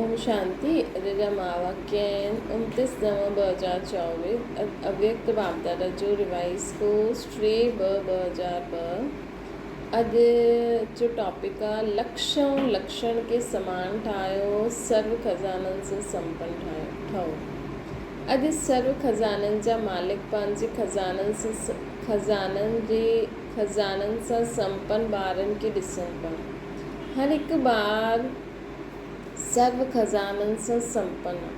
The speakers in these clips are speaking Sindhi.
اوم شانتي اڄ جا مهاواڪيه آهن 29 نو 2024 اويڪت باپدادا جو ريوائز ڪورس 3 2 2002 اڄ جو ٽاپڪ آ لڪش ۽ لڪشڻ کي سمان ٺاهيو سرو خزانن سان سمپن ٺاهيو ٺهو اڄ سرو خزانن جا مالڪ پنهنجي خزانن سان خزانن جي خزانن سان سمپن ٻارن کي ڏسن پيا هر هڪ ٻار سرو خزانن سان سمپن آ.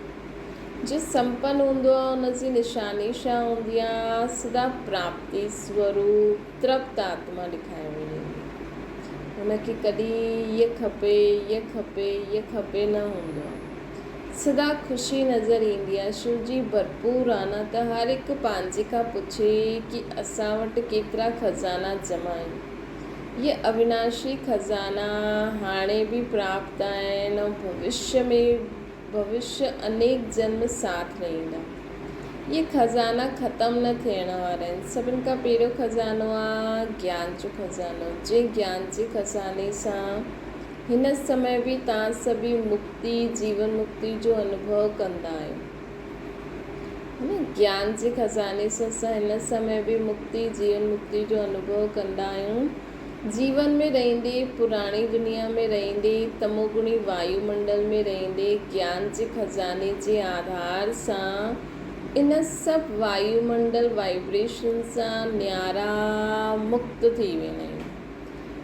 جو سمپن هوندو آ ان جي نشاني ڇا هوندي آ؟ سدا پراپتي سوروپ ترپت آتما ڏکائي ويندي آ. هن کي ڪڏهن هيء کپي، هيء کپي، هيء کپي نه هوندو آ. سدا خوشي نظر ايندي آ. شو جي ڀرپور آ نه ته هر هڪ پنهنجي کان پڇي ڪي اسان وٽ ڪيترا خزانا جمع آهن. اهي اويناشي خزانا هاڻي به پراپت آهن ۽ ڀوشيه ۾ ڀوشيه انيڪ جنم ساٿ رهندا. اهي خزانا ختم نه ٿيڻ وارا آهن. سڀن کان پهريون خزانو آهي گيان جو خزانو، جنهن گيان جي خزاني سان هن سمي به توهان سڀئي مڪتي، جيون مڪتي جو انوڀو ڪندا آهيو. هن گيان جي خزاني سان اسان هن سمي به مڪتي، جيون مڪتي جو انوڀو ڪندا آهيون. جيون ۾ رهندي، پراڻي دنيا ۾ رهندي، تموگڻي وايو منڊل ۾ رهندي، گيان جي خزاني جي آڌار سان ان سڀ وايو منڊل وائبريشن سان نيارا مڪت ٿي ويندا آهيون.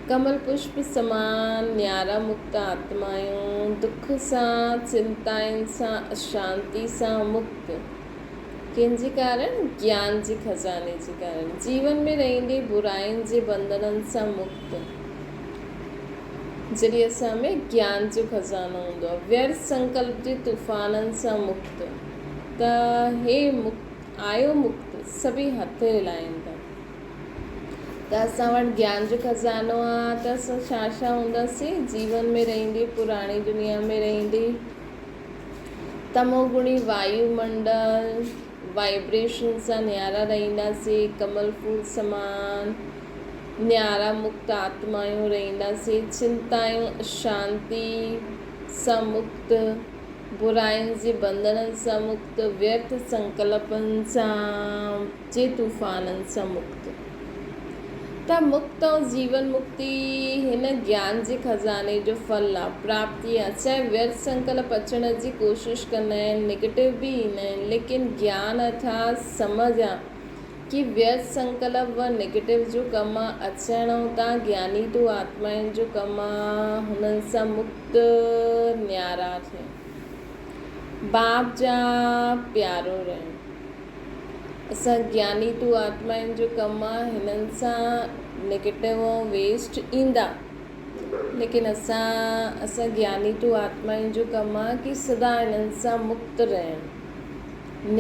ڪمل پشپ سمان نيارا مڪت آتمايون، دک سان، چنتائن سان، اشانتي سان مڪت. ڪنهن جي ڪارڻ؟ گيان جي خزاني جي ڪارڻ. جيون ۾ رهندي براين جي بنڌنن سان مڪت. جڏهن اسان ۾ گيان جو خزانو هوندو آهي. ويرٿ سنڪلپ جي طوفانن سان مڪت. ته هي مڪت آيو مڪت، سڀئي هٿ هلائين ٿا. ته اسان وٽ گيان جو خزانو آ ته اسان ڇا ڇا هونداسين جيون ۾ رهندي پراڻي دنيا ۾ رهندي تموگڻي وايو منڊل وائبريشن سان نيارا رهنداسين ڪمل ڦول سمان نيارا مڪت آتمايون رهنداسين چنتايون اشانتي سان مڪت براين جي بنڌنن سان مڪت ويرٿ سنڪلپن سان جي طوفانن سان مڪت. ته مڪت ۽ جيون مڪتي هن گيان جي خزاني جو ڦل آ، پراپتي آ. چاهي ويرٿ سنڪلپ اچڻ جي ڪوشش ڪندا آهن، نيگيٽو به ايندا آهن، ليڪن گيان ارٿات سمجھ آ ڪي ويرٿ سنڪلپ و نيگيٽو جو ڪم آ اچڻ ۽ تان گياني تو آتمائن جو ڪم آ هنن سان مڪت نيارا ٿيڻ. باپ جا پيارو رهڻ. اسان گياني تون آتمائن جو ڪم آ هنن سان نيگيٽو ۽ ويسٽ ايندا ليڪن اسان اسان گياني تون آتمائن جو ڪم آ ڪي سدا هنن سان مڪت رهڻ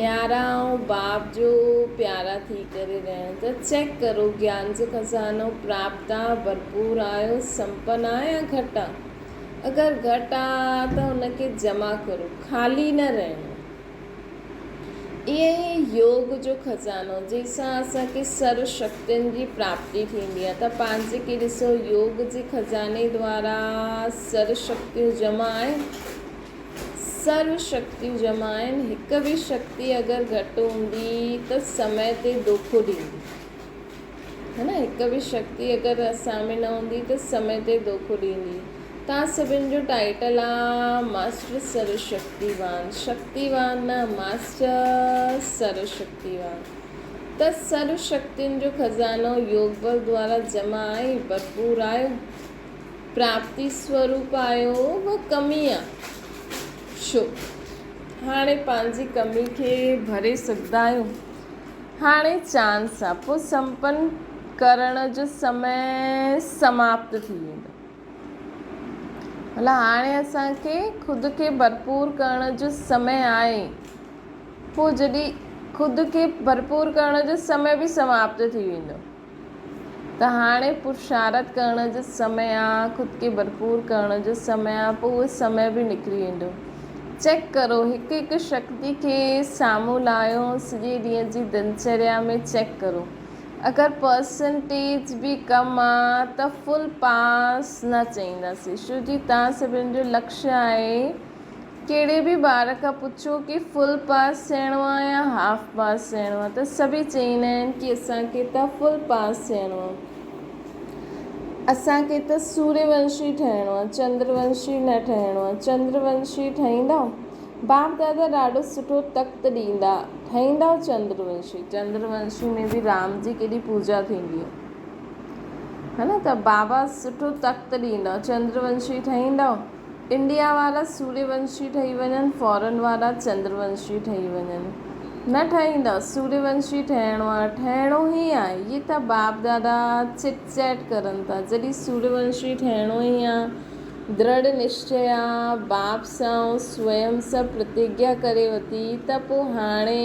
نيارا ۽ باپ جو پيارا ٿي ڪري رهڻ ته چيڪ ڪرو گيان جو خزانو پراپت آ ڀرپور آيو سمپن آ يا گهٽ آ اگر گهٽ آ ته ان کي جمع ڪرو خالي نه رهڻو. ائين ئي يوگ جو خزانو، جنهن سان اسان کي سرو شڪتين جي پراپتي ٿيندي آهي ته پنهنجي کي ڏسو يوگ جي خزاني دوارا سرو شڪتيون جمع آهن. سرو شڪتيون جمع آهن، هڪ به شڪتي اگر گهٽ هوندي ته سمي تي دوکو ڏيندي. ها نه هڪ به شڪتي اگر اسان ۾ نه هوندي ته سمي تي دوکو ڏيندي. توهان سڀن جو ٽائيٽل آ ماسٽر سرو شڪتيوان شڪتيوان نه ماسٽر سرو شڪتيوان ته سرو شڪتين جو خزانو يوگ بل دوارا جمع آهي ڀرپور آيو پراپتي سوروپ آيو و ڪمي آ شو هاڻي پنهنجي ڪمي کي ڀري سگهندا آهيو هاڻي چانس آ پوء سمپن ڪرڻ جو سمي سماپت ٿي ويندو. مطلب هاڻي اسان کي خود کي ڀرپور ڪرڻ جو سمي آهي. پوء جڏهن خود کي ڀرپور ڪرڻ جو سمي به سماپت ٿي ويندو ته هاڻي پرشارٿ ڪرڻ جو سمي آ، خود کي ڀرپور ڪرڻ جو سمي آ، پوء اهو سمي به نڪري ويندو. چيڪ ڪرو هڪ هڪ شڪتي کي سامهون لاهيو سڄي ڏينهن جي دنچريا ۾ چيڪ ڪرو اگر پرسنٽيج به ڪم آ ته فل پاس نه چئينداسين ڇو جي توهان سڀن جو لڪشيه آهي ڪهڙي به ٻار کان پڇو ڪي فل پاس ٿيڻو آ يا هاف پاس ٿيڻو آ ته سڀئي چئيندا آهن ڪي اسان کي ته فل پاس ٿيڻو آ. اسان کي ته سوريه ونشي ٺهڻو آ چندر ونشي نه ٺهڻو آ. چندر ونشي ٺهيندؤ؟ باپ دادا ڏاڍو سٺو تخت ڏيندا. ٺهيندؤ چندر ونشي؟ چندر ونشي ۾ به رام جي ڪيڏي پوڄا ٿيندي آ. ها نه ته بابا سٺو تخت ڏيندؤ. چندر ونشي ٺهيندؤ؟ انڊيا وارا سوريه ونشي ٺهي وڃن فارن وارا چندر ونشي ٺهي وڃن نه ٺهيندا سوريه ونشي ٺهڻو آ ٺهڻو ئي آ هي ته باپ دادا چٽ چيٽ ڪرن ٿا جڏهن سوريه ونشي ٺهڻو ئي آ درڙ نشچي آ باپ سان سويم سان پرتگيا ڪري وتي ته پو هاڻي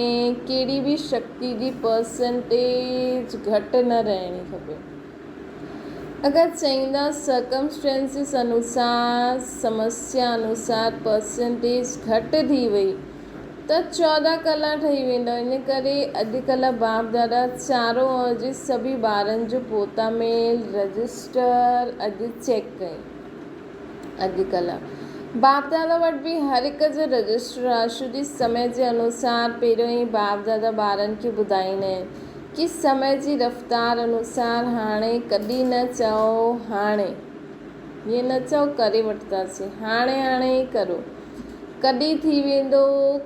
ڪهڙي به شڪتي جي پرسنٽيج گهٽ نه رهڻي کپي. اگر چئيندا Circumstances انوسار، سمسيا انوسار پرسنٽيج گهٽ ٿي وئي ته 14 ڪلا ٺهي ويندو. ان ڪري اڄڪلهه باپ دادا چارو اوجي سڀئي ٻارن جو پوتا ميل رجسٽر اڄ چيڪ ڪئي. اڄڪلهه باپ دادا وٽ به هر هڪ جو رجسٽر آهي ڇو جي سمي جي انوسار پهريون ئي باپ دادا ٻارن کي ٻڌائيندا آهن. ڪي سمي جي رفتار انوسار هاڻي ڪڏهن نه چئو هاڻي ائين نه چئو ڪري وٺنداسين هاڻي هاڻي ئي ڪرو ڪڏهن ٿي ويندو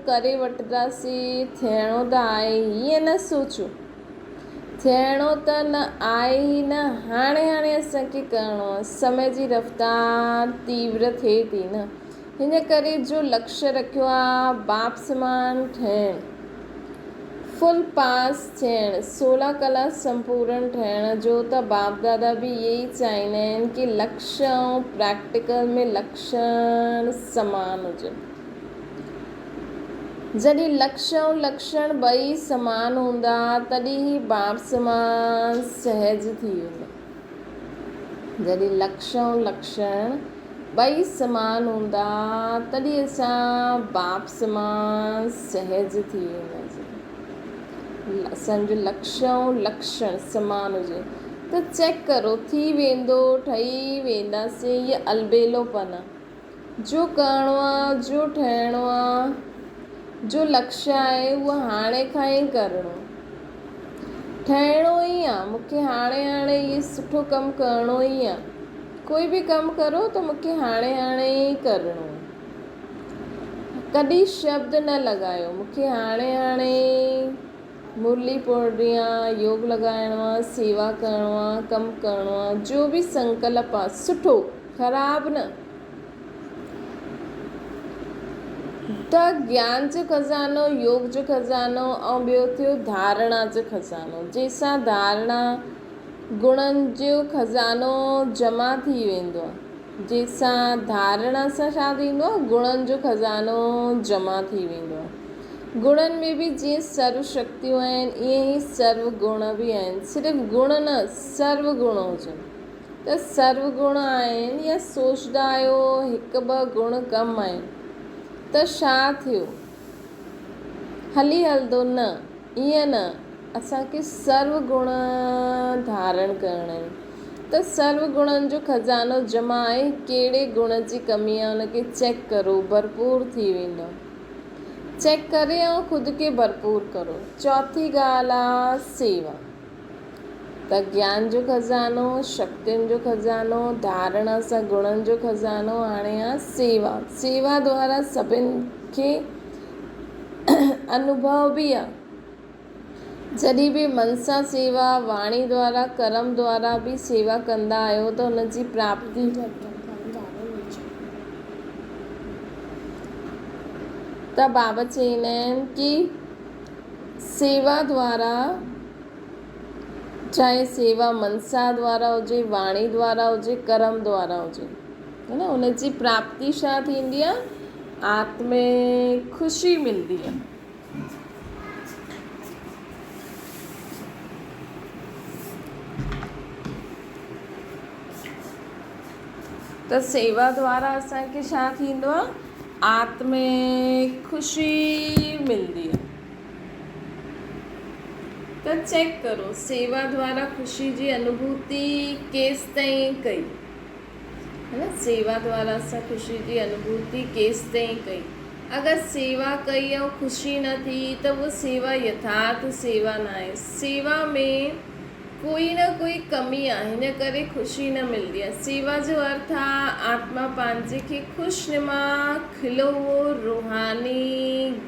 ڪري وٺنداسين ٿيڻو ته آهي ائين نه سوچو ٿيڻو ته نه آهي ئي نه هاڻي هاڻي اسان کي ڪرڻو آهي سمي جي رفتار تيور ٿئي ٿي نه هن ڪري جو لڪشيه رکيو آ باپ سمان ٺهڻ، فل پاس ٿيڻ، 16 ڪلا سمپورڻ ٺهڻ جو ته باپ دادا به اهي ئي چاهيندا آهن ڪي لڪشيه ۽ پريڪٽيڪل ۾ لڪشڻ سمان هجن. جڏهن لڪشيه ۽ لڪشڻ ٻئي سمان هوندا تڏهن هي باپ سمان سهج ٿي ويندو. جڏهن لڪشيه ۽ لڪشڻ ٻئي سمان هوندا تڏهن اسان باپ سمان سهج ٿي وينداسين. اسان جو لڪشيه ۽ لڪشڻ سمان هجي ته چيڪ ڪرو ٿي ويندو ٺهي وينداسين هي البيلو پن آ. جو ڪرڻو آ جو ٺهڻو آ جو لڪشيه آهي اهو هاڻي کان ئي ڪرڻو ٺهڻو ئي آ مون کي هاڻي هاڻي هي سٺو ڪم ڪرڻو ئي آ. ڪوئي به ڪم ڪرو ته مون کي هاڻي هاڻي ئي ڪرڻو. ڪڏهن شبد نه لڳايو مون کي هاڻي هاڻي ئي مرلي پڙهڻي آ، يوگ لڳائڻو آ، سيوا ڪرڻو آ، ڪم ڪرڻو آ، جو به سنڪلپ آ سٺو، خراب نه. ته گيان جو خزانو، يوگ جو خزانو ۽ ٻيو ٿيو ڌارڻا جو خزانو، جنهن سان ڌارڻا گڻن جو خزانو جمع ٿي ويندو آهي، جنهن سان ڌارڻا سان ڇا ٿيندو آهي؟ گڻن جو خزانو جمع ٿي ويندو آهي. گڻن ۾ به جيئن سرو شڪتيون آهن، ائين ئي سرو گڻ به آهن. صرف گڻ نه، سرو گڻ هجن ته سرو گڻ آهن يا سوچدا آهيو هڪ ٻه گڻ ڪم آهن ته ڇا ٿيو؟ هلي هلندو نه. ائين نه، اسان کي سرو گڻ ڌارڻ ڪرڻا آهن ته سرو گڻن جو خزانو جمع آهي، ڪهڙي گڻ جي ڪمي آهي ان کي چيڪ ڪرو، ڀرپور ٿي ويندو. چيڪ ڪري ۽ خود کي ڀرپور ڪرو. چوٿين ڳالهه آ سيوا. ته گيان جو خزانو، شڪتين جو خزانو، ڌارڻا سان گڻن جو خزانو، هاڻي آ سيوا. سيوا دوارا سڀن کي انوڀو به آ. جڏهن به من سان سيوا، واڻي دوارا، ڪرم دوارا به سيوا ڪندا آهيو ته ان جي پراپتي. ته بابا چئيندا آهن ڪي سيوا دوارا چاهي سيوا منسا دوارا هجي، واڻي دوارا هجي، ڪرم دوارا هجي ها نه ان جي پراپتي ڇا ٿيندي آ آتمڪ خوشي ملندي آ. ته سيوا دوارا اسان کي ڇا ٿيندو آ آتمڪ خوشي ملندي آ. ته چيڪ ڪرو سيوا دوارا خوشي جي انوڀوتي ڪيستائين ڪئي. ها نه سيوا دوارا اسان خوشي جي انوڀوتي ڪيستائين ڪئي. اگر سيوا ڪئي ۽ خوشي نه ٿي ته اها سيوا يٿارٿ سيوا ناهي. سيوا ۾ ڪوئي نه ڪوئي ڪمي آهي ان ڪري خوشي نه ملندي آهي. سيوا جو ارٿ آهي آتما پنهنجي کي خوش نما کليو هئو روحاني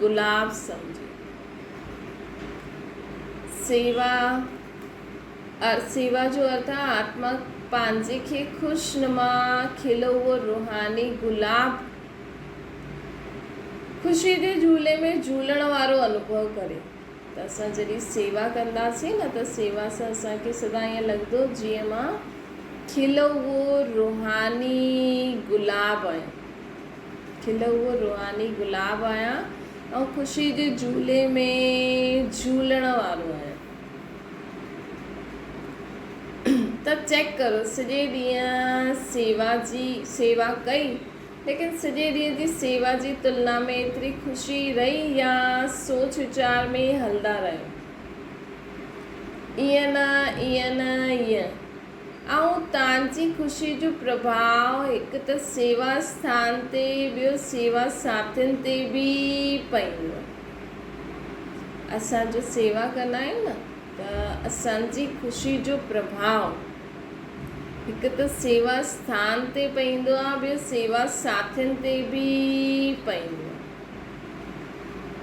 گلاب سمجهي. سيوا سيوا جو ارٿ آهي آتما پنهنجي کي خوش نما کليو هئو روحاني گلاب خوشي جي جهولي ۾ جهولڻ وارو انوڀو ڪري ته اسان جڏهن سيوا ڪنداسين نه ته سيوا سان اسان کي سدا ائين لڳندو جيئن مان کليو هئو روحاني گلاب آهيان کليو هئو روحاني گلاب آهيان ۽ خوشي جي جهولي ۾ جهولڻ وارو آهيان. ته چيڪ ڪرو سڄي ڏينهن سيوا جي سيوا ڪئي ليڪن سڄي ڏينهن جي سيوا جي تلنا ۾ ايتري خوشي رهي يا سوچ ويچار ۾ ئي هلندا رهيو. ايئن نه ايئن نه ايئن. ۽ تان جي خوشي جو پرڀاء هڪ ته سيوا اسٿان تي ٻيو سيوا ساٿين تي به پئيندو. اسان جو سيوا ڪندا آهيون نه ته اسان جي خوشي جو پرڀاء هڪ ته سيوا اسٿان تي پئيندو آهي ٻيو سيوا ساٿين تي به پئيندو آهي.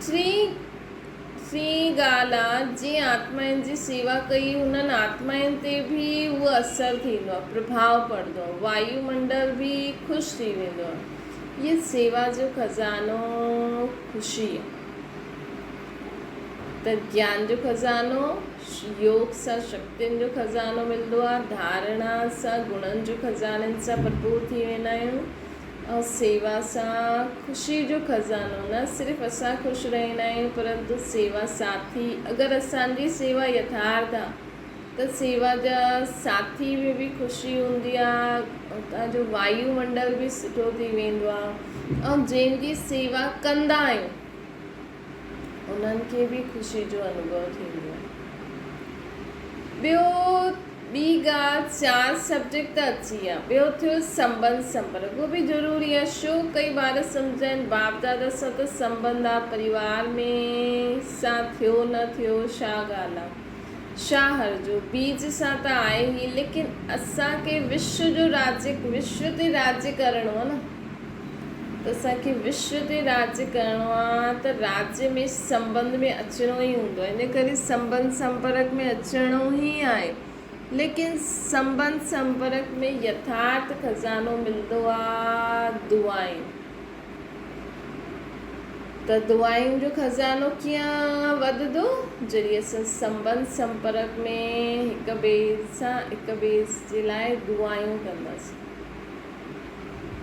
ٽين ٽين ڳالهه آ جنهن آتمائن جي سيوا ڪئي انهن آتمائن تي به اهو اثر ٿيندو آ پرڀاء پڙندو آ وايو منڊل به خوش ٿي ويندو آ هيء سيوا جو خزانو خوشي آ ته گيان جو خزانو يوگ سان شڪتين جو خزانو ملندو آ ڌارڻا سان گڻن جو خزانن سان ڀرپور ٿي ويندا آهيون ۽ سيوا سان خوشي جو خزانو نه صرف اسان خوش رهندا آهيون پرنتو سيوا ساٿي اگر اسان جي سيوا يٿارٿ آ ته سيوا جا ساٿي ۾ به خوشي هوندي آ اتان جو وايو منڊل به سٺو ٿي ويندو آ ۽ جنهن جي سيوا ڪندا آهيون انهن کي به خوشي جو انوڀو ٿيندو آهي. ٻيو ٻي ڳالهه چار سبجيڪٽ ته اچي ويا ٻيو ٿيو سنٻنڌ سمپرڪ اهو به ضروري آهي شو ڪئي ٻار سمجهن باپ دادا سان ته سنٻنڌ آهي پريوار ۾ سان ٿيو نه ٿيو شا ڳالهه آهي شا هرجو بيج سان ته آهي ئي ليڪن اسان کي وشو جو راجيه وشو تي راجيه ڪرڻو آهي نه ته اسان کي وشو تي راڄ ڪرڻو آ ته راڄ ۾ سنٻنڌ ۾ اچڻو ئي هوندو آهي ان ڪري سنٻنڌ سمپرڪ ۾ اچڻو ئي آهي ليڪن سنٻنڌ سمپرڪ ۾ يٿارٿ خزانو ملندو آ دعائن ته دعائن جو خزانو ڪيئن وڌندو جڏهن اسان سنٻنڌ سمپرڪ ۾ هڪ ٻئي سان هڪ ٻئي جي لاء دعائون ڪنداسين.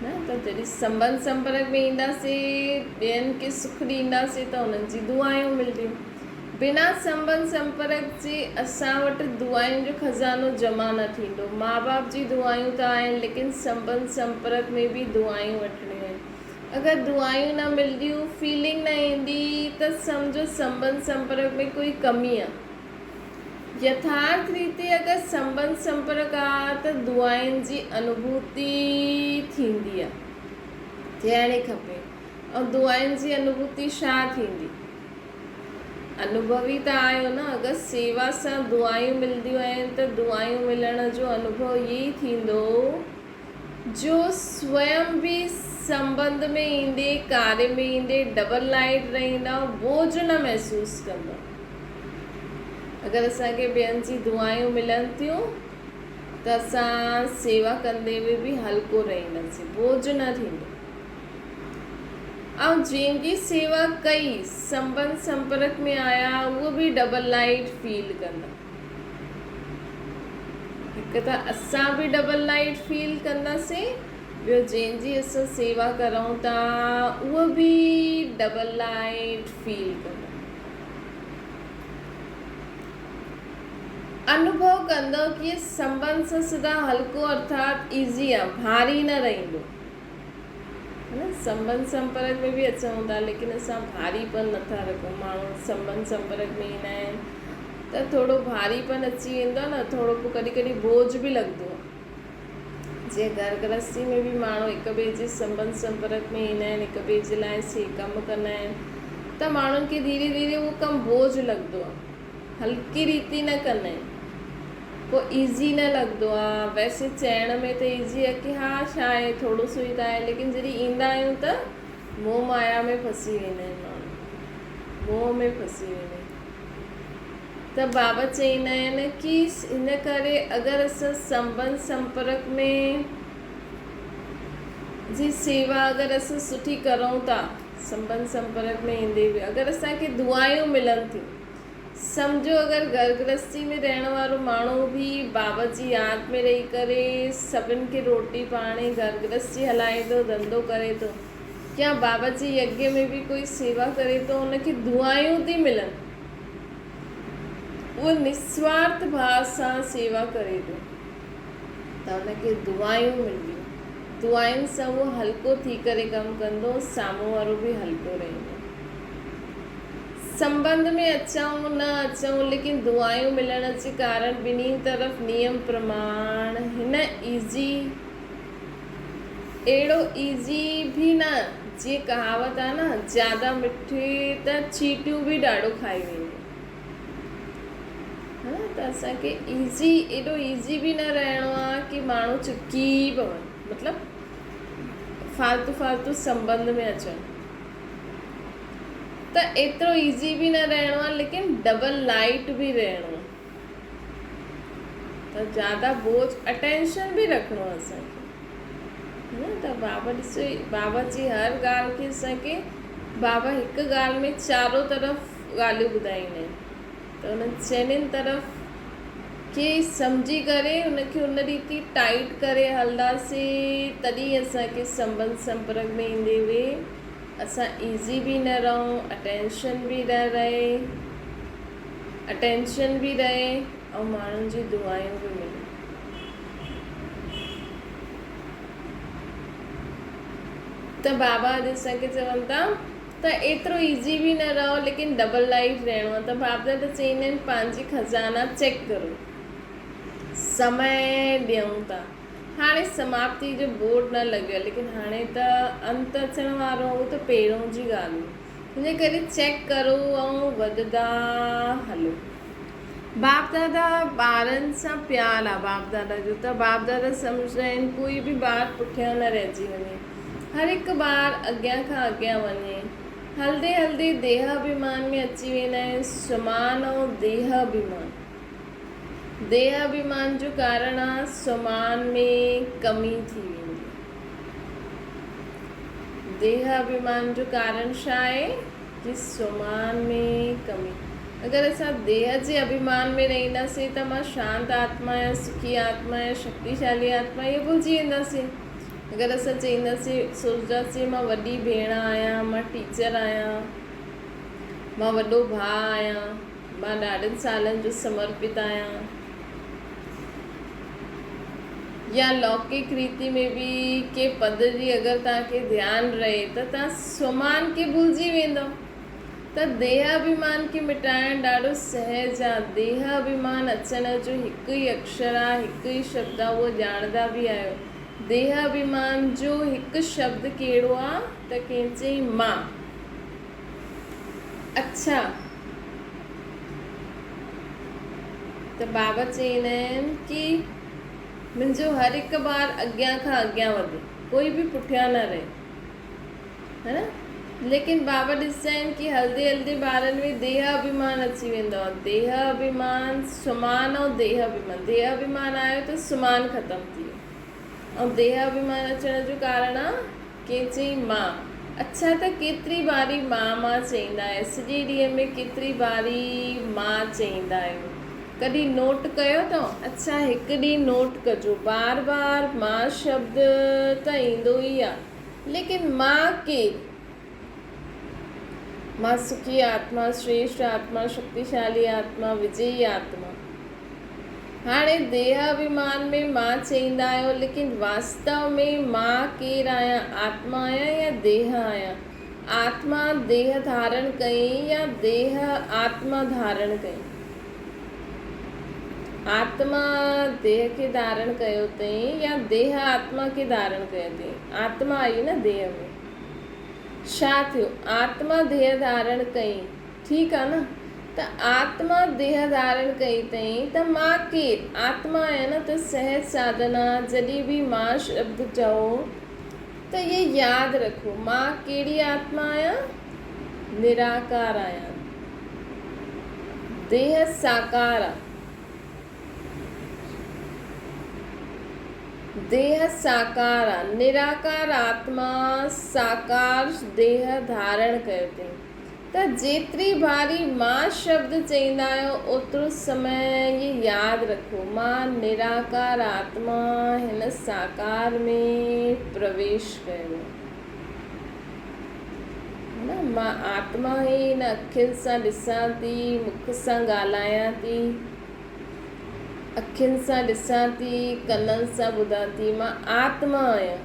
نه ته جڏهن سنٻنڌ سمپرڪ ۾ اينداسين، ٻين کي سک ڏينداسين ته انهن جي دعائون ملنديون. بنا سنٻنڌ سمپرڪ جي اسان وٽ دعائن جو خزانو جمع نه ٿيندو. ماء باپ جي دعائون ته آهن ليڪن سنٻنڌ سمپرڪ ۾ به دعائون وٺڻيون آهن. اگر دعائون نه ملنديون، فيلنگ نه ايندي ته سمجهو سنٻنڌ سمپرڪ ۾ ڪوئي ڪمي آهي. يٿارٿ ريتي اگر سنٻنڌ سمپرڪ آ ته دعائن جي انوڀوتي ٿيندي آ، ٿيڻ کپي. ۽ دعائن جي انوڀوتي ڇا ٿيندي؟ انوڀوي ته آهيو نه، اگر سيوا سان دعائون ملنديون آهن ته دعائون ملڻ جو انوڀو اهي ئي ٿيندو جو سويم به سنٻنڌ ۾ ايندي، ڪاري ۾ ايندي ڊبل لائيٽ رهندؤ، بوجهه نه محسوس ڪندؤ. اگر اسان کي ٻين جي دعائون ملن ٿيون ته اسان سيوا ڪندي به به هلڪو رهنداسين، بوجهه نه ٿيندو. ۽ جنهن جي سيوا ڪئي، سنٻنڌ سمپرڪ ۾ آيا، اهو به ڊبل لائيٽ فيل ڪندا. هڪ ته اسان به ڊبل لائيٽ فيل ڪنداسين، ٻيو جنهن جي اسان سيوا ڪرون ٿا، اهو به ڊبل لائيٽ فيل ڪندو. انوڀو ڪندؤ ڪي سنٻنڌ سان سدا هلڪو ارٿات ايزي آ، ڀاري نه رهندو. نه سنٻنڌ سمپرڪ ۾ به اچون ٿا ليڪن اسان ڀاري پن نٿا رکون. ماڻهو سنٻنڌ سمپرڪ ۾ ايندا آهن ته ٿورو ڀاري پن اچي ويندو آ نه، ٿورو پوء ڪڏهن ڪڏهن بوجهه به لڳندو آ. جيئن گهر گرهستي ۾ به ماڻهو هڪ ٻئي جي سنٻنڌ سمپرڪ ۾ ايندا آهن، هڪ ٻئي جي لاء سي ڪم ڪندا آهن ته ماڻهن کي ڌيري ڌيري اهو ڪم بوجهه لڳندو آهي. هلڪي ريتي نه ڪندا آهن. پوء ايزي نه لڳندو آهي. ويسي چئڻ ۾ ته ايزي آهي ڪي ها ڇا آهي ٿورو سو ئي ته آهي ليڪن جڏهن ايندا آهيون ته موهه مايا ۾ ڦسي ويندا آهن ماڻهو. موهه ۾ ڦسي ويندا آهن. ته بابا چئيندا آهن ڪي ان ڪري اگر اسان سنٻنڌ سمپرڪ ۾ جي سيوا اگر اسان سٺي ڪرون ٿا سنٻنڌ سمپرڪ ۾ ايندي به اگر اسان کي دعايون ملن ٿيون سمجهو اگر گهر گرهستي ۾ رهڻ وارو ماڻهو به بابا جي ياد ۾ رهي ڪري سڀن کي روٽي پاڻي گهر گرهستي هلائي ٿو ڌنڌو ڪري ٿو يا بابا جي يگيه ۾ به ڪوئي سيوا ڪري ٿو ان کي دعايون ٿي ملن اهو نسوارٿ ڀاء سان سيوا ڪري ٿو ته ان کي دعايون ملنديون. دعائن سان اهو هلڪو ٿي ڪري ڪم ڪندو، سامهون وارو به هلڪو رهندو. سنٻنڌ ۾ اچون نه اچون ليڪن دعايون ملڻ جي ڪارڻ ٻنهي طرف نيم پرماڻ هن ايزي اهڙو ايزي به نه جيئن ڪهاوت آ نه زياده مٺي ته چيٽيون به ڏاڍو کائي وينديون ها نه ته اسان کي ايزي ايڏو ايزي به نه رهڻو آ ڪي ماڻهو چپڪي پون مطلب فالتو فالتو سنبنڌ ۾ اچن ته ايترو ايزي به نه رهڻو آ ليڪن ڊبل لائيٽ به رهڻو آ ته زياده بوجھ اٽينشن به رکڻو آ اسان کي نه ته بابا ڏسو بابا جي هر ڳالهه کي اسان کي بابا هڪ ڳالهه ۾ چارو طرف ڳالهيون ٻڌائيندا آهن ته انهن چئنين طرف کي سمجهي ڪري ان کي ان ريتي ٽائيٽ ڪري هلنداسين تڏهن اسان کي سنبنڌ سمپرڪ ۾ ايندي هئي اسان ايزي به نه رهون اٽينشن به نه رهي اٽينشن به رهي ۽ ماڻهن جي دعايون به ملن. ته بابا اڄ اسان کي چون ٿا ته ايترو ايزي به نه رهو ليڪن ڊبل لائيف رهڻو آهي ته بابا ته چئيندا آهن پنهنجي خزانا چيڪ ڪرو سمي ڏيون ٿا هاڻي سماپتي جو بورڊ نه لڳيو آهي ليڪن هاڻي ته انت اچڻ وارو هو ته پهريون جي ڳالهه هئي ان ڪري چيڪ ڪرو ۽ وڌندا هلو. باپ دادا ٻارن سان پيار آ باپ دادا جو ته باپ دادا سمجهندا آهن ڪوئي به ٻار پٺيان نه رهجي وڃي هر هڪ ٻار اڳيان کان اڳيان وڃي هلدي هلدي ديهه اڀيمان ۾ اچي ويندا آهن سمان ۽ ديهه اڀيمان ديهه اڀيمان جو ڪارڻ آ سمان ۾ ڪمي ٿي ويندي ديهه اڀيمان جو ڪارڻ ڇا آهي؟ ڪي سومان ۾ ڪمي. اگر اسان ديهه جي اڀيمان ۾ رهنداسين ته مان شانت آتما آهيان، سکي آتما آهيان، شڪتيشالي آتما آهيان، اهو ڀلجي وينداسين. اگر اسان چئينداسين، سوچنداسين مان وڏي ڀيڻ آهيان، مان ٽيچر آهيان، مان وڏو ڀاء آهيان، مان ڏاڍن سالن جو سمرپت آهيان. يا لوڪڪ ريتي ۾ به ڪي پد جي اگر توهان کي ڌيان رهي ته توهان سومان کي ڀلجي ويندؤ ته ديهه اڀيمان کي مٽائڻ ڏاڍو سهج آ. ديهه اڀيمان اچڻ جو هڪ ئي اڪشر آ، هڪ ئي شبد آ، اهو ڄاڻندا به آهيو. ديهه اڀيمان جو هڪ شبد ڪهڙو آ ته ڪنهن چئي مان. اڇا ته بابا چئيندا آهن ڪي منهنجو هر هڪ ٻار اڳيان کان اڳيان وڌي ڪوئي به پٺيان نه رهي ها نه ليڪن بابا ڏسندا آهن ڪي هلدي هلدي ٻارن ۾ ديهه اڀيمان اچي ويندو آهي ديهه اڀيمان سمان ۽ ديهه اڀيمان ديهه اڀيمان آيو ته سمان ختم ٿي ويو ۽ ديهه اڀيمان اچڻ جو ڪارڻ آ ڪنهن چئي مان. اڇا ته ڪيتري باري مان مان چئيندا آهيو. سڄي ڏينهن ۾ ڪيتري باري مان چئيندا آهيو. ڪڏهن نوٽ ڪيو اٿو؟ اڇا هڪ ڏينهن نوٽ ڪجو. بار بار مان شبد ته ايندو ئي آ. ليڪن مان ڪير؟ مان سکي آتما، شريشٽ آتما، شڪتيشالي آتما، وجئي آتما. هاڻي ديهه اڀيمان ۾ مان چئيندا آهيو ليڪن واستو ۾ مان ڪير آهيان آتما آهيان يا ديهه آهيان؟ آتما ديهه ڌارڻ ڪئي يا ديهه آتما ڌارڻ ڪئي؟ آتما ديهه کي ڌارڻ ڪيو اٿئين يا ديهه آتما کي ڌارڻ ڪيو اٿئين؟ آتما آئي نه ديهه ۾. ڇا ٿيو؟ آتما ديهه ڌارڻ ڪئي. ٺيڪ آ نه؟ ته آتما ديهه ڌارڻ ڪئي اٿئين ته مان ڪير؟ آتما آهيان نه ته سهج ساڌنا جڏهن به مان شبد چئو ته اهي ياد رکو مان ڪهڙي آتما آهيان؟ نراڪار آهيان. ديهه ساڪار آ. ديهه ساڪار آ. نراڪار آتما ساڪار ديهه ڌارڻ ڪيو اٿئين. ته جيتري ڀاري مان شبد چئيندا آهيو اوترو سمي اهي ياد رکو مان نراڪار آتما هن ساڪار ۾ پرويش ڪيو نه مان آتما ئي هن اکين سان ڏسان ٿي مک سان ڳالهايان ٿي اکين سان ڏسان ٿي ڪنن سان ٻڌان ٿي مان آتما آهيان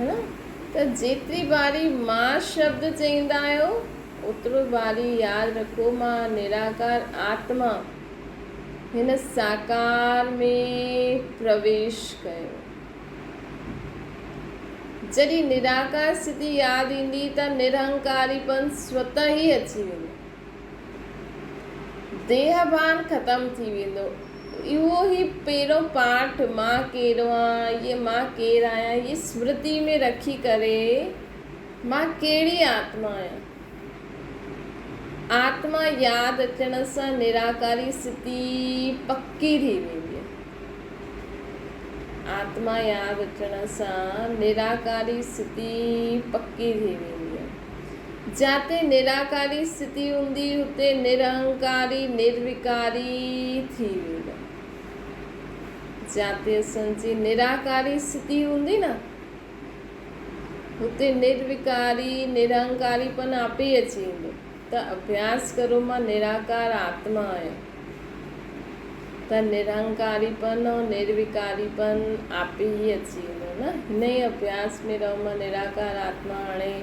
ها نه ته جيتري باري مان شبد چئيندا آهيو اوترو باري ياد رکو مان نراڪار آتما هن ساڪار ۾ پرويش ڪيو. جڏهن نراڪار اسٿتي ياد ايندي ته نرهنڪاري پن سوته ئي اچي ويندو. ديهه ڀان ختم ٿي ويندو. اهو ئي پهريون پاٺ مان ڪير آهيان، يي مان ڪير آهيان، يي سمرتي ۾ رکي ڪري مان ڪهڙي آتما آهيان. آتما ياد اچڻ سان نراڪاري اسٿتي پڪي ٿي ويندي آهي. آتما ياد اچڻ سان نراڪاري اسٿتي پڪي ٿي ويندي آهي. جاتي نراڪاري اسٿتي هوندي اتي نرهنڪاري نروڪاري ٿي ويندو. جاتي اسان جي نراڪاري اسٿتي هوندي نه اتي نروڪاري نرهنڪاري پن آپي اچي ويندو. ته اڀياس ڪرو مان نراڪار آتما آهيان ته نرهنڪاري پن ۽ نروڪاري پن آپي ئي اچي ويندو نه هن ئي اڀياس ۾ رهو مان نراڪار آتما هاڻي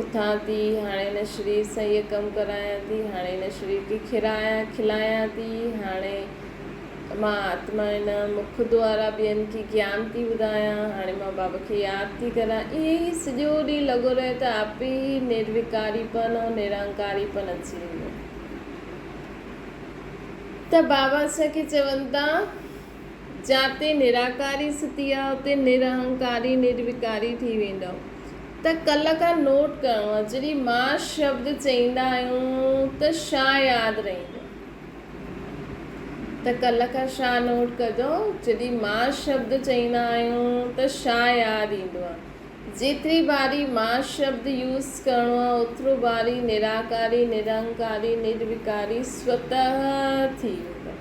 اٿان ٿي هاڻي هن شرير سان هيء ڪم ڪرايان ٿي هاڻي هن شرير کي کرايان کلايان ٿي هاڻي مان آتما هن مک دوارا ٻين کي گيان ٿي ٻڌايان، هاڻي مان بابا کي ياد ٿي ڪران. ائين ئي سڄو ڏينهن لڳو رهي ته آپي ئي نروڪاريپن ۽ نرانڪاريپن اچي ويندو. ته بابا اسان کي چون ٿا، جاتي نراڪاري ستي آ، اتي نرهنڪاري، نروڪاري ٿي ويندؤ. ته ڪلهه کان نوٽ ڪرڻو آ، جڏهن مان شبد چئيندا آهيون ته ڇا ياد رهندو؟ ته ڪلهه کان ڇا نوٽ ڪجو، جڏهن مان شبد چئيندا آهيون ته ڇا ياد ايندو آهي. جيتري باري مان شبد يوز ڪرڻو آهي اوترو باري نراڪاري، نرهنڪاري، نروڪاري سوته ٿي ويندو.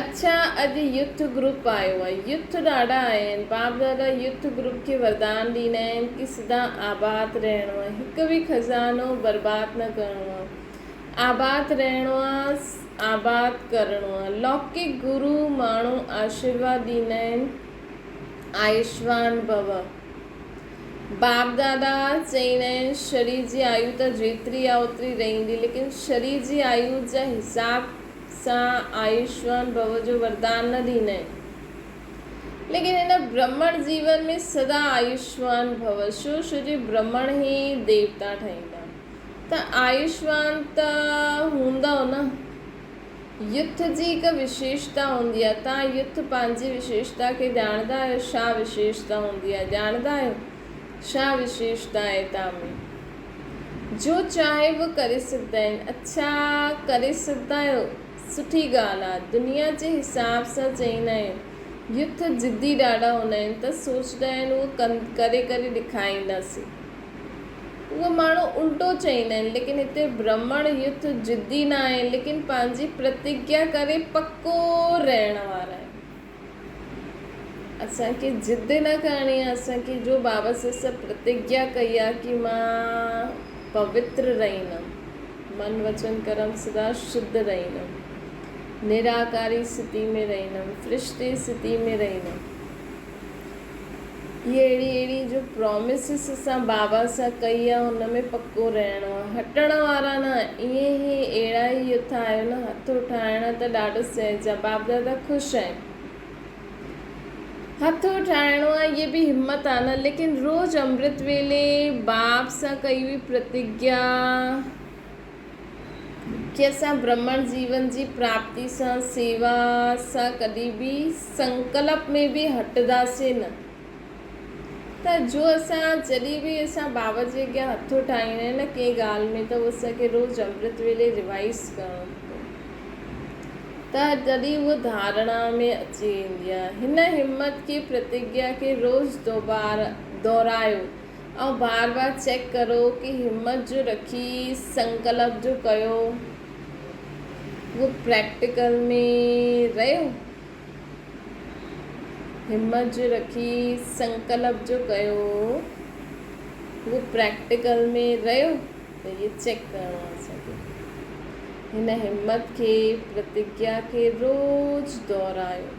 اڇا اڄ يوٿ گروپ آيو آهي. يوٿ ڏاڍا آيا آهن. باپ دادا يوٿ گروپ کي وردان ڏيندا آهن ڪي سدا آباد رهڻو آهي. هڪ به خزانو برباد نه ڪرڻو آهي. آباد رهڻو آ آباد ڪرڻو آ. لوڪڪ گرو ماڻهو آشيرواد ڏيندا آهن آيوشمان ڀو. باپ دادا چئيندا آهن شرير جي آيو ته جيتري آ اوتري رهندي ليڪن شرير جي آيو جا حساب سان آيوشمان ڀو جو وردان نه ڏيندا آهن ليڪن هن برهمڻ جيون ۾ سدا آيوشمان ڀو ڇو ڇو جي برهمڻ ئي ديوتا ٺهيندا. ته آيوشمان ته هوندؤ نه؟ يٿ جي هڪ وشيشتا هوندي آهي. توهان يٿ پنهنجي وشيشتا کي ڄاڻندا آهيو؟ ڇا وشيشتا هوندي آهي؟ ڄاڻندا آهيو؟ ڇا وشيشتا آهي توهان ۾؟ جو چاهي اهو ڪري سگهندا آهن. اڇا ڪري سگهندا آهيو؟ سٺي ڳالهه آهي. دنيا جي حساب سان چئيندا آهيون. يٿ ضدي ڏاڍا هوندا آهن ته سوچندا آهن اهو ڪري ڪري ڏيکارينداسين. اهي ماڻهو الٽو چئيندا آهن، ليڪن هتي برهمڻ يٿ ضدي نه آهن، ليڪن پنهنجي پرتگيا ڪري پڪو رهڻ وارا آهن. اسان کي ضد نه ڪرڻي آهي، اسان کي جو بابا سس پرتگيا ڪئي آهي ڪي مان پوتر رهندم، من وچن ڪرم سدا شڌ رهندم، نراڪاري اسٿتي ۾ رهندم، فرشتي اسٿتي ۾ رهندم. هي اهڙي اهڙي جو پرامسز اسان بابا سان ڪئي آ ان ۾ پڪو رهڻو آ هٽڻ وارا نه ائين هي اهڙا ئي يٿ آهيو نه هٿ اٺائڻ ته ڏاڍو سهج آ باپ دادا خوش آهن هٿ اٺائڻو آ هي به همت آ نه ليڪن روز امرت ويلي باپ سان ڪئي هئي پرتگيا ڪي اسان برهمڻ جيون جي پراپتي سان سيوا سان ڪڏهن به سنڪلپ ۾ به هٽنداسين نه ته جو اسان جڏهن به اسان بابا جي اڳيان هٿ اٺائيندا آهيون نه ڪنهن ڳالهه ۾ ته اهو اسان کي روز امرت ويلي ريوائز ڪرڻو کپي ته تڏهن اهو ڌارڻا ۾ اچي ويندي آهي. هن همت کي پرتگيا کي روز دوباره دهرايو ۽ بار بار چيڪ ڪرو ڪي همت جو رکي سنڪلپ جو ڪيو اهو پريڪٽيڪل ۾ رهيو؟ همت جو رکي سنڪلپ جو ڪيو اهو پريڪٽيڪل ۾ رهيو ته اهي چيڪ ڪرڻو آهي اسان کي. هن همت کي پرتگيا کي روز دهرايو.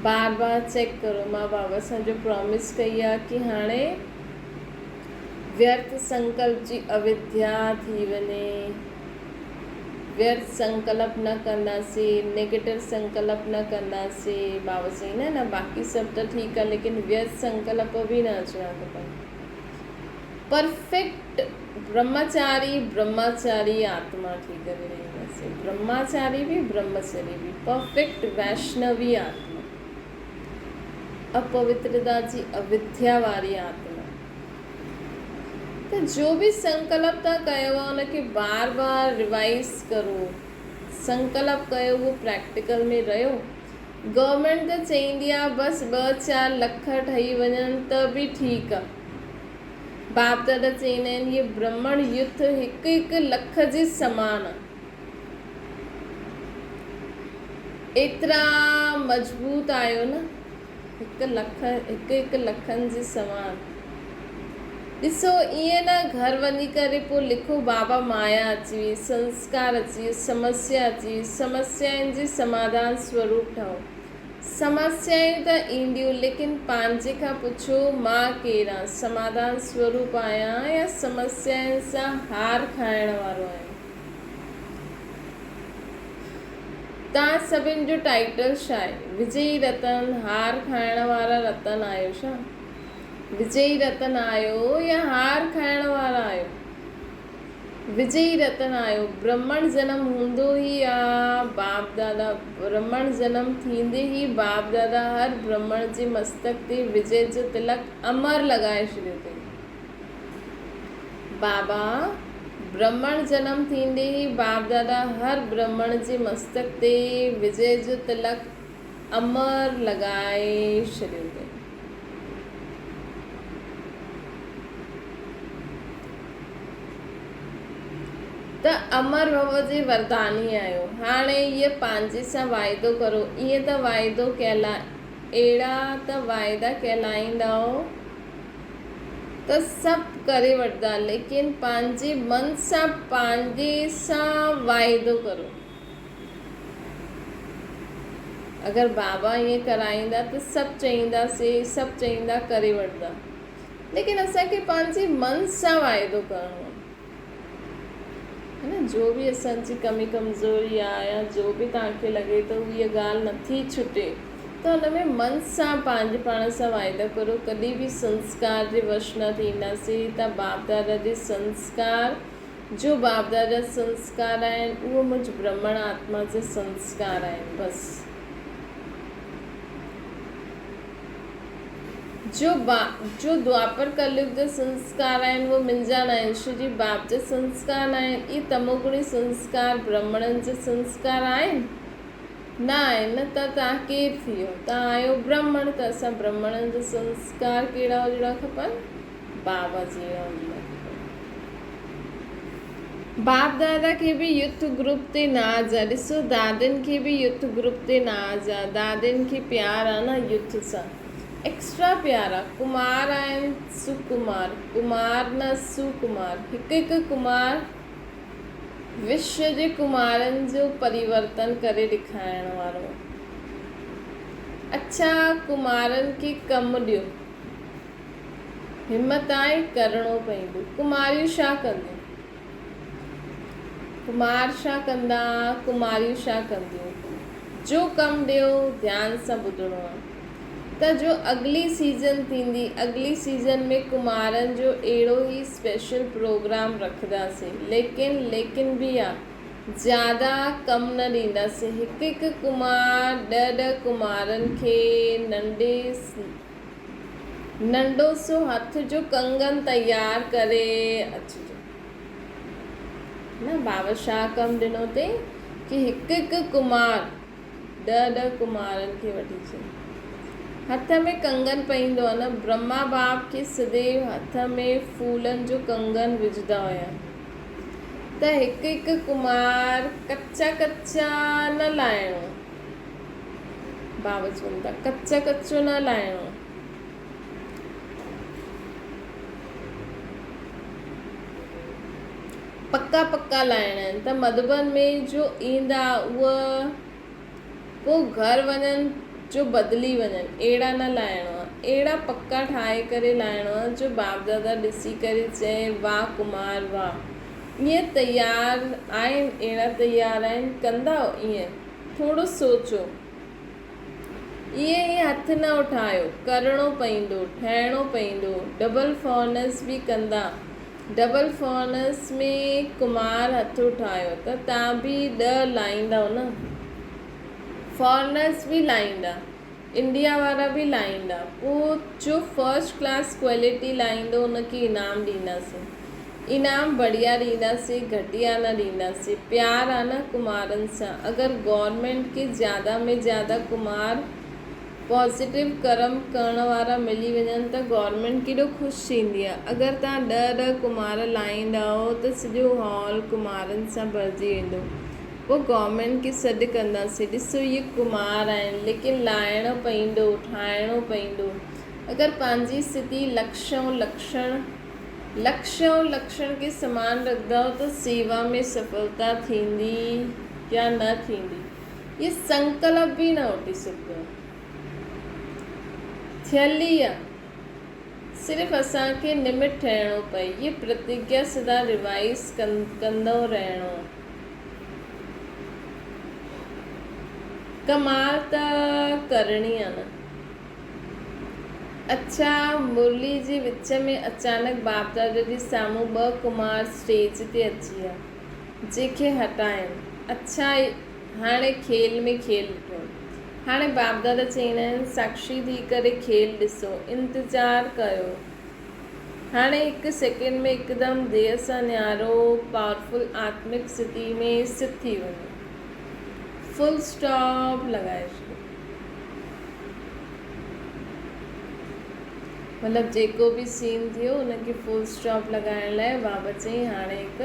بار بار چيڪ ڪرو مان بابا سان جو پرامس ڪئي آ ڪي هاڻي ويرٿ سنڪلپ جي اوڌيا ٿي وڃي ويرٿ سنڪلپ نه ڪنداسين نيگيٽو سنڪلپ نه ڪنداسين بابا سائين نه نه باقي سڀ ته ٺيڪ آ ليڪن ويرٿ سنڪلپ به نه اچڻا کپن پرفيڪٽ برهمچاري برهمچاري آتما ٿي ڪري رهنداسين. برهمچاري به برهمچري به پرفيڪٽ ويشنوي آتما. اپوترتا جي اوديا واري آتما. ته جو به سنڪلپ تان ڪيو آهي ان کي بار بار ريوائز ڪرو. سنڪلپ ڪيو اهو پريڪٽيڪل ۾ رهيو. گورنمينٽ ته چئيندي آ بس ٻه چار لک ٺهي وڃن ته به ٺيڪ آ. باپ دادا چئيندا آهن هي برهمڻ يٿ هڪ هڪ لک جي سمان آ. ايترا مضبوط آهيو نه هڪ لک هڪ هڪ لکن جي سمان. ڏسو ائين نه گهر وڃي ڪري پوء لکو بابا مايا اچي وئي، سنسڪار اچي ويو، سمسيا اچي وئي، سمسيائن جي سماڌان سوروپ ٺهو. سمسيائون ته اينديون ليڪن پنهنجي کان پڇو مان ڪير آن، سماڌان سوروپ آهيان يا سمسيائن سان هار کائڻ وارو آهيان. توهان سڀن جو ٽائيٽل ڇا آهي؟ وجئي رتن، هار کائڻ وارا رتن آهيو ڇا؟ وجئي رتن آهيو يا هار کائڻ وارا آهيو؟ وجئي رتن آهيو. برهمڻ جنم هوندو ئي آ باپ دادا برهمڻ جنم ٿيندي ئي باپ دادا هر برهمڻ جي مستڪ تي وجئي جو تلڪ امر لڳائي ڇڏيو اٿئي. بابا برهمڻ جنم ٿيندي ئي باپ دادا هر برهمڻ جي مستڪ تي وجئي جو تلڪ امر لڳائي ڇڏيو اٿئي. ته امر ڀو جي ورداني آهيو. هاڻي هيء پنهنجي سان واعدو ڪرو. ائين ته واعدو ڪيلا اهڙا ته واعدا ڪيلائيندؤ ته سڀ ڪري وٺندا، ليڪن پنهنجي من سان پنهنجي سان واعدو ڪرو. اگر بابا ائين ڪرائيندا ته سڀ چئينداسي، سڀ چئيندا ڪري وٺندا. ليڪن اسان کي پنهنجي من سان واعدو ڪرڻو آهي نه جو به اسان جي ڪمي ڪمزوري آهي يا جو به توهان کي لڳي ٿو هيء ڳالهه نٿي ڇٽي ته ان ۾ من سان پنهنجي پاڻ سان واعدا ڪرو ڪڏهن به سنسڪار جي وش نه ٿينداسين ته باپ دادا جي سنسڪار جو باپ دادا جا سنسڪار آهن اهو مجھ برهمڻ آتما جا سنسڪار آهن بس. جو با جو دوآپر ڪليگ جا سنسڪار آهن اهي منهنجا ناهن، شري باپ جا سنسڪار ناهن، اهي تموگڻي سنسڪار برهمڻن جا سنسڪار آهن؟ نه آهن نه ته توهان ڪير ٿي ويو؟ توهان آهيو برهمڻ ته اسان برهمڻن جا سنسڪار ڪهڙا هجڻا کپن؟ بابا جهڙا هجڻا کپن. باپ دادا کي به يوٿ گروپ تي ناز آ. ڏسو دادين کي به يوٿ گروپ تي ناز آ. دادين کي پيار آ نه يوٿ سان. ايڪسٽرا پيار آ. ڪمار آهن سوڪمار. ڪمار نه سوڪمار. هڪ هڪ ڪمار وشو جي ڪمارن جو پريورتن ڪري ڏيکارڻ وارو آ. اڇا ڪمارن کي ڪم ڏيو. همت آهي ڪرڻو پئيندو. ڪماريون ڇا ڪنديون؟ ڪمار ڇا ڪندا، ڪماريون ڇا ڪنديون؟ جو ڪم ڏيو ڌيان سان ٻڌڻو آ ته جو اڳلي سيزن ٿيندي اڳلي سيزن ۾ ڪمارن جو اهڙو ئي اسپيشل پروگرام رکنداسين ليڪن ليڪن به آ زياده ڪم نه ڏينداسين هڪ هڪ ڪمار ڏهه ڏهه ڪمارن کي ننڍي ننڍو سو هٿ جو ڪنگن تيار ڪري اچجو. نه بابا شاهه ڪم ڏنو تي ڪي هڪ هڪ ڪمار ڏهه ڏهه ڪمارن کي وٺي اچي. هٿ ۾ ڪنگن پئيندو آهي نه برهما باپ کي سديو هٿ ۾ ڦولن جو ڪنگن وجهندا هيا ته هڪ هڪ ڪمار ڪچا ڪچا نه لاهڻو. بابا چون ٿا ڪچو ڪچو نه لاهڻو. پڪا پڪا لاهڻا آهن ته مڌوبن ۾ جو ايندا اهي پوء گهر وڃن جو بدلي وڃن اهڙا نه لاهڻو آهي اهڙا پڪا ٺاهي ڪري لاهڻو آهي جو باپ دادا ڏسي ڪري چئي واهه ڪمار واهه ائين تيار آهن اهڙا تيار آهن ڪندا ائين ٿورو سوچو. ائين ئي هٿ نه اٺايو. ڪرڻو پئيندو. ٺهڻو پئيندو. ڊبل فورنس به ڪندا. ڊبل فورنس ۾ ڪمار هٿ اٺايو ته تان به ڏهه لائيندؤ نه. فارنرس به لائيندا. انڊيا وارا به لائيندا. پوء جو فرسٽ ڪلاس ڪوالٽي لائيندو ان کي انعام ڏينداسين. انعام بڙيا ڏينداسين گهٽيا نه ڏينداسين. پيار آ نه ڪمارن سان. اگر گورنمينٽ کي زياده ۾ زياده ڪمار پازيٽو ڪرم ڪرڻ وارا ملي وڃن ته گورنمينٽ ڪيڏو خوش ٿيندي آ. اگر توهان ڏهه ڏهه ڪمار لائيندائو ته سڄو هال ڪمارن سان ڀرجي ويندو. پوء گورنمينٽ کي سڏ ڪنداسين ڏسو اهي ڪمار آهن ليڪن لاهڻو پئيندو ٺاهڻو پئيندو اگر پنهنجي اسٿتي لڪش ۽ لڪشڻ لڪش ۽ لڪشڻ کي سمان رکندؤ ته سيوا ۾ سڦلتا ٿيندي يا نه ٿيندي اهي سنڪلپ به نه اٺي سگهندو ٿيل ئي آ صرف اسان کي نمت ٺهڻو پئي اهي پرتگيا سدا ريوائز ڪندو رهڻو ڪمال ته ڪرڻي آ نه. اڇا مرلي جي وچ ۾ اچانڪ باپ دادا جي سامهون ٻه ڪمار اسٽيج تي اچي ويا، جنهن کي هٽايم. اڇا هاڻي کيل ۾ کيل ڏٺو. هاڻي باپ دادا چئيندا آهن ساڪشي ٿي ڪري کيل ڏسو، انتظار ڪيو. هاڻي هڪ سيڪنڊ ۾ هڪدم ديهه سان نيارو پاورفل آتمڪ سٿي ۾ سٿ ٿي وڃو. فل اسٽاپ لڳائي ڇڏيو. مطلب جيڪو به سين ٿيو ان کي فل اسٽاپ لڳائڻ لاء بابا چئي هاڻي هڪ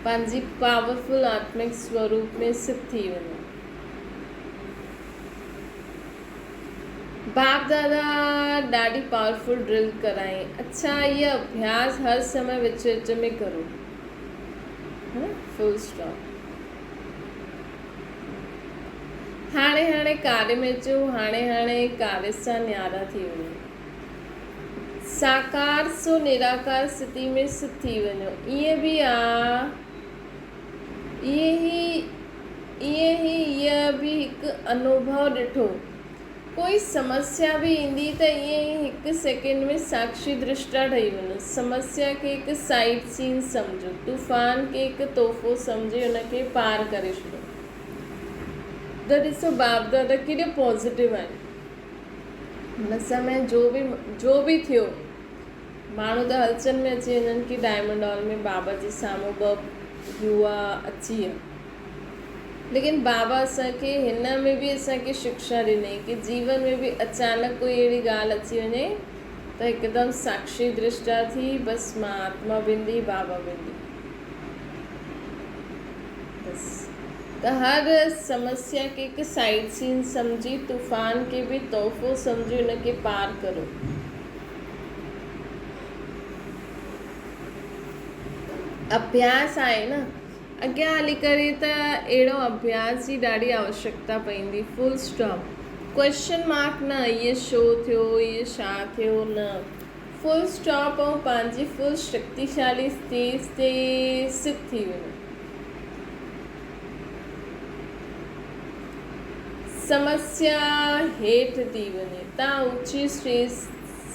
پنهنجي پاورفل آتمڪ سوروپ ۾ سٿ ٿي وڃو. باپ دادا ڏاڍي پاورفل ڊرل ڪرائين. اڇا اهي اڀياس هر سمي وچ وچ ۾ ڪرو. Full stop. هاڻي هاڻي ڪاري ۾ اچو هاڻي هاڻي ڪاري سان نيارا ٿي وڃو. ساڪار سو نراڪار ستي ۾ ست ٿي وڃو. ائين به آ ائين ئي ائين ئي اها به هڪ انوڀو ڏٺو. ڪوئي سمسيا به ايندي ته ائين ئي هڪ سيڪنڊ ۾ ساڪشي درشٽا ٺهي وڃو. سمسيا کي هڪ سائيڊ سين سمجهو. طوفان کي هڪ تحفو سمجهي ان کي پار ڪري ڇڏيو. ته ڏسو باپ دادا ڪيڏو پازيٽو آهن. هن سمي جو به جو به ٿيو ماڻهو ته هلچل ۾ اچي وڃن ڪي ڊائمنڊ هال ۾ بابا جي سامهون ٻه يووا اچي ويا. ليڪن بابا اسان کي هن ۾ به اسان کي شڪشا ڏني ڪي جيون ۾ به اچانڪ ڪوئي اهڙي ڳالهه اچي وڃي ته هڪدم ساڪشي درشٽا ٿي بس مان آتما بندي بابا بندي بس ته هر سمسيا کي هڪ سائيڊ سين سمجهي طوفان کي به تحفو سمجهي ان کي پار ڪرو. اڀياس آهي نه اڳيان هلي ڪري ته اهڙو اڀياس جي ڏاڍي آوشڪتا پوندي. Full stop. ڪوئسچن مارڪ نه اهي ڇو ٿيو اهي ڇا ٿيو نه فل اسٽاپ ۽ پنهنجي فل شڪتيشالي اسٽيج تي سٿ ٿي وڃو. سمسيا هيٺ ٿي وڃي. تان اوچي اسٽيج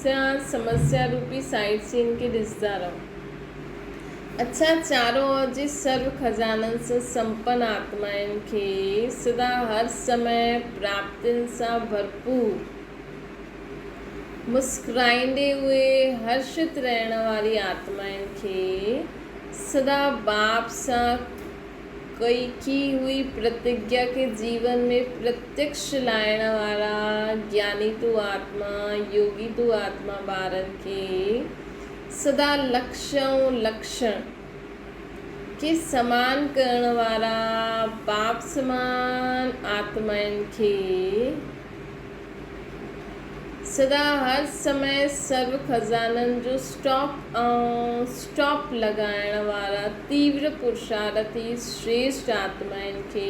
سان سمسيا روپي سائيڊ سين کي ڏسندا رهو. اڇا چارو جي سرو خزانن سان سمپن آتمائن کي سدا هر سمي پراپتين سان ڀرپور مسڪرائيندي اهي هرشت رهڻ واري آتمائن کي سدا باپ سان ڪئي هئي پرتگيا کي جيون ۾ پرتيڪش لائڻ وارا گياني تو آتما يوگي تو آتما ٻارن کي سدا لڪش ۽ لڪشڻ کي سمان ڪرڻ وارا باپ سمان آتمائن کي سدا هر سمي سرو خزانن جو اسٽاڪ ۽ اسٽاپ لڳائڻ وارا تيور پرشارٿي شريشٽ آتمائن کي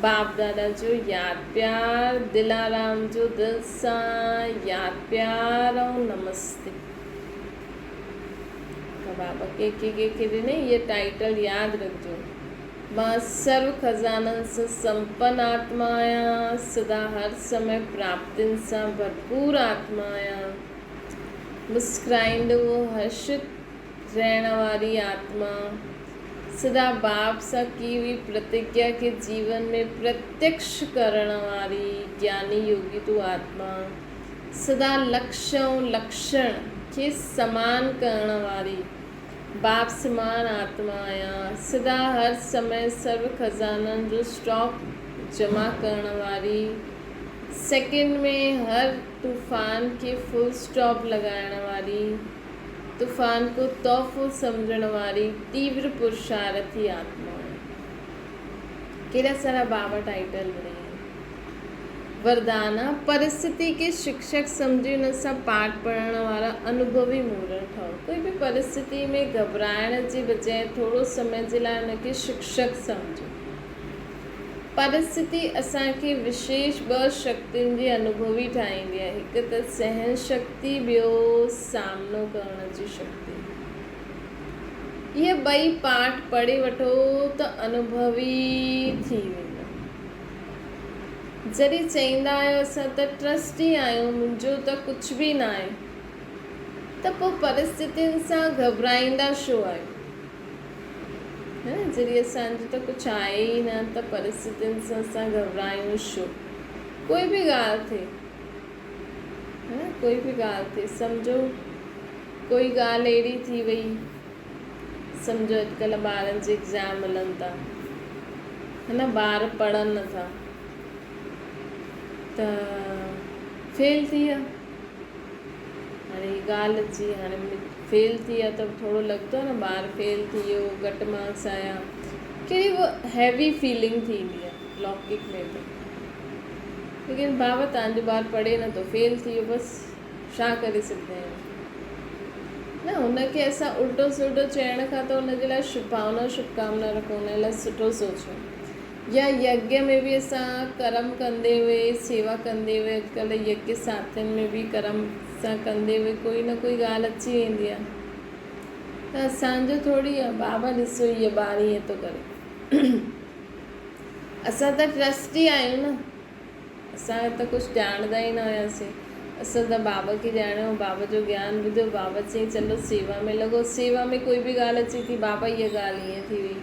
باپ دادا جو ياد پيار دلارام جو دل سان ياد پيار ۽ نمستي. ته بابا ڪي ڪي ڪي کي ڏني هيء ٽائيٽل ياد رکجو. مان سرو خزانن سان سمپن آتما آهيان، سدا هر سمي پراپتين سان ڀرپور آتما آهيان. مسڪرائيندو هرشت رهڻ واري آتما، سدا باپ سان ڪي هئي پرتگيا کي جيون ۾ پرتيڪش ڪرڻ واري گياني يوگي تون آتما، سدا لڪش ۽ لڪشڻ کي سمان ڪرڻ واري باپ سمان آتما آهيان، سدا هر سمي سرو خزانن جو اسٽاڪ جمع ڪرڻ واري، سيڪنڊ ۾ هر طوفان کي فل اسٽاپ لڳائڻ واري، طوفان ڪو تحفو سمجهڻ واري تيور پرشارٿي آتما آهي. ڪيڏا سارا بابا ٽائيٽل ڏنائين. وردان، پرسٿتي کي شڪشڪ سمجهي ان سان پاٺ پڙهڻ وارا انوڀوي مورڙ ٺهو. ڪوئي به پرسٿتي ۾ گهٻرائڻ جي بجاء ٿورو سمي جي لاء ان کي شڪشڪ سمجهو. پرسٿتي اسان کي وشيش ٻه شڪتين جي انوڀوي ٺاهيندي آهي، هڪ ته سهن شڪتي ٻيو سامنو ڪرڻ جي شڪتي. اهي ٻئي پاٺ پڙهي وٺو ته انوڀوي ٿي ويندو. جڏهن چئيندا آهيو اسان ته ٽرسٽي آهيون منهنجو ته ڪجهه به ناهي ته پوء پرسٿتين سان گهٻرائيندا ڇو آهيو؟ جڏهن اسان جو ته ڪجهه آهي ئي نه ته پرسٿتين سان اسان گهٻرايون ڇو؟ ڪوئي به ڳالهه ٿئي ڪوئي به ڳالهه ٿئي سمجهو ڪوئي ڳالهه اهڙي ٿي وئي سمجهو اڄڪلهه ٻارن جي ايگزام هلن ٿا هن ٻار پڙهن نٿا ته فيل ٿي ويا هاڻي هي ڳالهه اچي هاڻي فيل ٿي ويا ته ٿورو لڳندو آهي نه ٻار فيل ٿي ويو گهٽ مارڪس آيا ڪهڙي به هيوي فيلنگ ٿيندي آهي لوڪڪ ۾ ته ليڪن بابا تنهنجو ٻار پڙهي نٿو فيل ٿي ويو بس ڇا ڪري سگهندا آهيون نه هن کي اسان الٽو سلٽو چئڻ کان ته هن جي لاء شڀاونا شڀڪامنا رکون هن لاء سٺو سوچون يا يگيا ۾ به اسان ڪرم ڪندي هئي سيوا ڪندي هئي اڄڪلهه يگيا ساٿين ۾ به ڪرم سان ڪندي هئي ڪوئي نه ڪوئي ڳالهه اچي ويندي آهي ته اسانجو ٿوري آهي بابا ڏسو هيء ٻار ائين ٿو ڪري اسان ته ٽرسٽي آهيون نه اسان ته ڪجهه ڄاڻندا ئي نه هياسين. اسان ته بابا کي ڄاڻيو، بابا جو گيان ٻڌو، بابا چيائين چلو سيوا ۾ لڳو. سيوا ۾ ڪوئي به ڳالهه اچي ٿي، بابا هيء ڳالهه ائين ٿي وئي.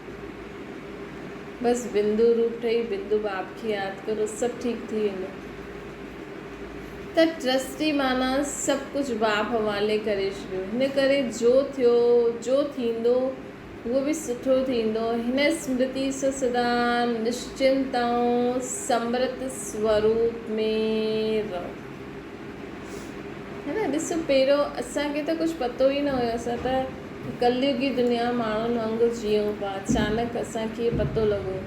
بس بندو روپ ٺهي بندو باپ کي ياد ڪرو، سڀ ٺيڪ ٿي ويندو. ته ٽرسٽي معنيٰ سڀ ڪجهه باپ حوالي ڪري ڇڏيو. هن ڪري جو ٿيو، جو ٿيندو، اهو به سٺو ٿيندو. هن سمرتي سان سدا نشچنت ۽ سمرت سوروپ ۾ رهو. هي نه ڏسو پهريون اسان کي ته ڪجهه پتو ئي نه هيو اسان ته ڪليوگي دنيا ماڻهن وانگر جيئون پيا اچانڪ اسان کي پتو لڳو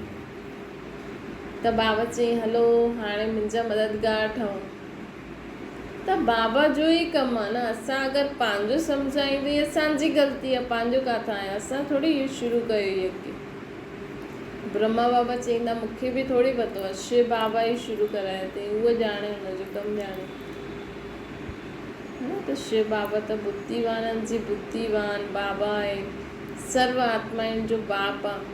ته بابا چيائين هلو هاڻي منهنجا مددگار ٺهو. ته بابا جو ئي ڪم آ نه اسان اگر پنهنجو سمجهايون ته هي اسان جي غلطي آ پنهنجو ڪاٿان آيو اسان ٿوري اهو شروع ڪيو هي اڳتي برهما بابا چئيندا مون کي به ٿوري پتو آهي، شو بابا ئي شروع ڪرايو اٿئي، اهو ڄاڻي ان جو ڪم ڄاڻي. ها ته شو بابا ته ٻڌيوانن جي ٻڌيوان بابا آهي، سرو آتمائن جو باپ آهي.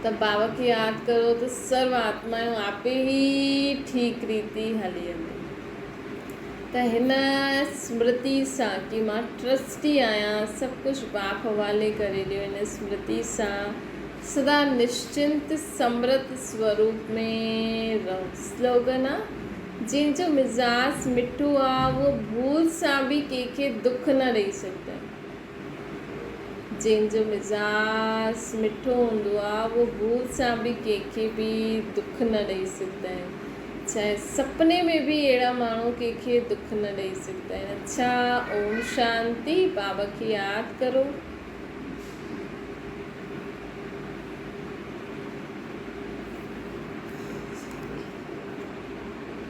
ته بابا کي ياد ڪرو ته سرو آتمائون آپي ئي ٺيڪ ريتي هلي وينديون. ته هن سمرتي سان ڪي مان ٽرسٽي آهيان، سڀ ڪجهه باپ حوالي ڪري ڏيو، هن سمرتي سان سدا نشچنت سمرت سوروپ ۾ رهو. سلوگن آ، جنهن جو مزاج مٺو آ، اهو ڀول سان به ڪنهن کي دک نه ڏئي سگهندو آهي. جنهن جو مزاج مٺو هوندو آ، اهو ڀول سان به ڪنهن کي به دک نه ڏئي سگهندا آهن. چاهي سپني ۾ به اهڙا ماڻهو ڪنهن کي دک نه ڏئي سگهندا آهن. اڇا اوم شانتي بابا کي ياد ڪرو.